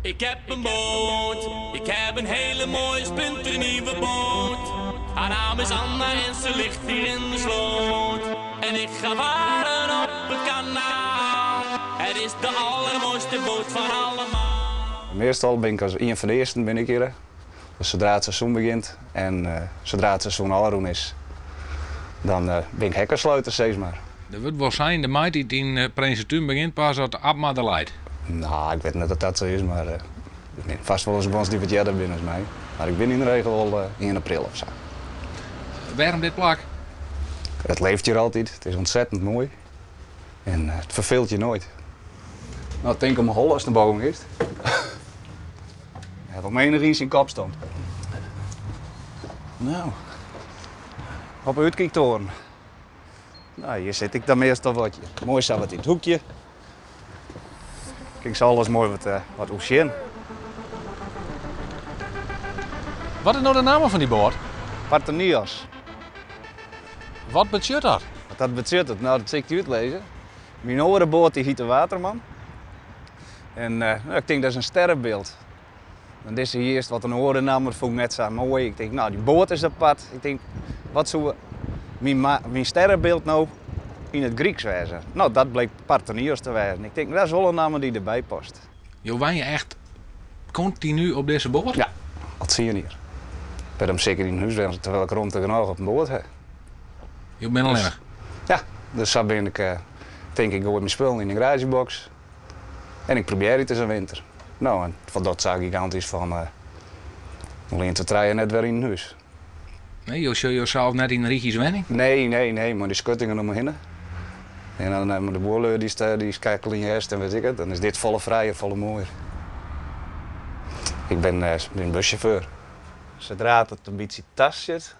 Ik heb een boot, ik heb een hele mooie splinternieuwe boot. Haar naam is Anna en ze ligt hier in de sloot. En ik ga varen op het kanaal. Het is de allermooiste boot van allemaal. Meastal bin ik as ien fan de earsten bin ik hjir. Dus sadree't it seizoen begjint en uh, sadree't it seizoen ôfrûn is, dan uh, bin ik hekkensluiter, sis mar. Der wurdt wol sein, de maitiid yn eh, Prinsetún begjint pas as Abma der leit. Nou, ik wit net oft dat sa is, mar uh, der binne fêst wolris guon dy't wat earder binne as my. Mar ik bin yn de regel al 1 april of sa. Wêrom dit plak? It leeft hjir altyd. It is ontzettend moai. En it ferfeelt je noait. No, tink om 'e holle ast nei boven giest. Hat al menich yn syn kop stompt. No, op 'e útkyktoren. No, hjir sit ik dan meastal wat. Moai sa wat yn it hoekje. Kin ik sa alles moai wat, uh, wat oersjen. Wat is no de namme fan dy boat? Parthenios. Wat betsjut dat? Wat dat betsjut? No, dat sil ik dy útlizze. Myn oare boat dy hiet de Waterman. En uh, no, ik tink dat is in sterrebyld. En dizze hjir is wat in oare namme, dat fûn ik net sa moai. Ik tink, no, dy boat is apart. Ik tink, wat soe myn, myn sterrebyld no yn it Gryksk wêze? No, dat bleek Parthenios te wêzen. Ik tink, dat is wol in namme dy't derby past. Jo wenje echt kontinu op dizze boat? Ja, al 10 jier. Wêrom sil ik yn in hûs wenje terwyl ik romte genôch op in boat ha? Jo binne allinnich? Ja, dus sa bin ik, eh, tink ik, goai myn spullen yn de garaazjeboks. En ik probearje it ris in winter. No, en it foldocht sa gigantysk fan uh, wol ien, twa, trije net wer yn in hûs. Nee, jo sjogge josels net yn in rychjeswenning? Nee, nee, nee, mei dy skuttingen om my hinne. En dan uh, mei de buorlju dy, dy skeakelje hearst en wit ik it. Dan is dit folle frijer, folle moaier. Ik bin, uh, bin bussjauffeur. Sadree't it in bytsje tasit,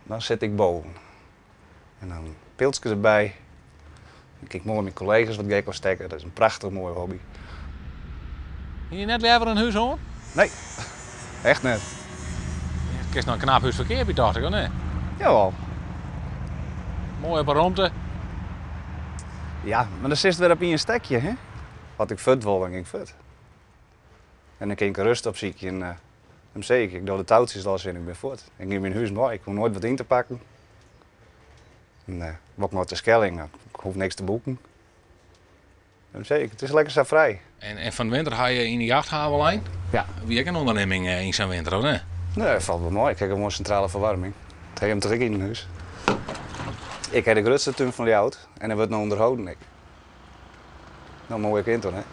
dan sit ik boven. En dan pilske derby. Dan kin ik moai myn kollega's wat gek stekke. Dat is in prachtich moaie hobby. Hie je net leaver in hûs hân? Nee, echt net. Kinst noch in knap hûs ferkeapje, tocht ik, of net? Jawel. Moai op 'e romte. Ja, mar dan sitst wer op ien stekje, hè? As ik fuort wol, dan gean ik fuort. En dan kin ik rêst opsykje en dan sis ik, ik doch de toutsjes los en ik bin fuort. Ik nim myn hûs mei, ik hoech noait wat yn te pakken. En uh, wol ik nei Terschelling, ik hoech niks te boeken. Dan sis ik, it is lekker sa frij. En fan 'e winter ha je yn de jachthaven lein? Ja. Wie ek in ûndernimming yn sa'n winter, of net? Nee, falt wol mei. Ik ha gewoan sintrale ferwaarming. Dat ha jim toch ek yn 'e hûs? Ik ha de grutste tún fan Ljouwert en der wurdt noch ûnderholden ek. No, moai kind dan, hè?